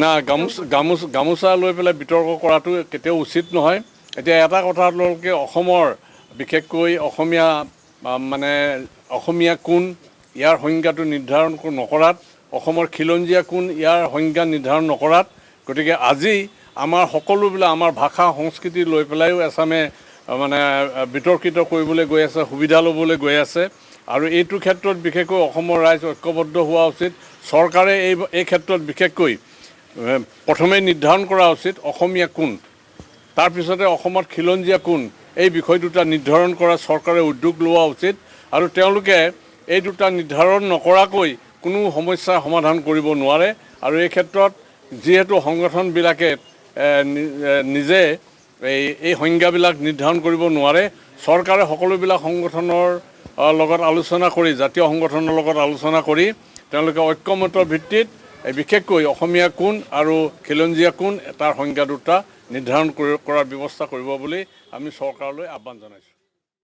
না, গামোচা গামোচা গামোচা লৈ পেলাই বিতৰ্ক কৰাটো কেতিয়াও উচিত নহয়। এতিয়া এটা কথা, আপোনালোকে অসমৰ বিশেষকৈ অসমীয়া মানে অসমীয়া কোন ইয়াৰ সংজ্ঞাটো নিৰ্ধাৰণ নকৰাত, অসমৰ খিলঞ্জীয়া কোন ইয়াৰ সংজ্ঞা নিৰ্ধাৰণ নকৰাত, গতিকে আজি আমাৰ সকলোবিলাক আমাৰ ভাষা সংস্কৃতি লৈ পেলাইও এচামে মানে বিতৰ্কিত কৰিবলৈ গৈ আছে, সুবিধা ল'বলৈ গৈ আছে। আৰু এইটো ক্ষেত্ৰত বিশেষকৈ অসমৰ ৰাইজ ঐক্যবদ্ধ হোৱা উচিত। চৰকাৰে এই ক্ষেত্ৰত বিশেষকৈ প্ৰথমে নিৰ্ধাৰণ কৰা উচিত অসমীয়া কোন, তাৰপিছতে অসমত খিলঞ্জীয়া কোন, এই বিষয় দুটা নিৰ্ধাৰণ কৰা চৰকাৰে উদ্যোগ লোৱা উচিত। আৰু তেওঁলোকে এই দুটা নিৰ্ধাৰণ নকৰাকৈ কোনো সমস্যা সমাধান কৰিব নোৱাৰে। আৰু এই ক্ষেত্ৰত যিহেতু সংগঠনবিলাকে নিজে এই সংজ্ঞাবিলাক নিৰ্ধাৰণ কৰিব নোৱাৰে, চৰকাৰে সকলোবিলাক সংগঠনৰ লগত আলোচনা কৰি, জাতীয় সংগঠনৰ লগত আলোচনা কৰি তেওঁলোকে ঐক্যমতৰ ভিত্তিত এই বিশেষকৈ অসমীয়া কোন আৰু খিলঞ্জীয়া কোন তাৰ সংজ্ঞা দুটা নিৰ্ধাৰণ কৰাৰ ব্যৱস্থা কৰিব বুলি আমি চৰকাৰলৈ আহ্বান জনাইছোঁ।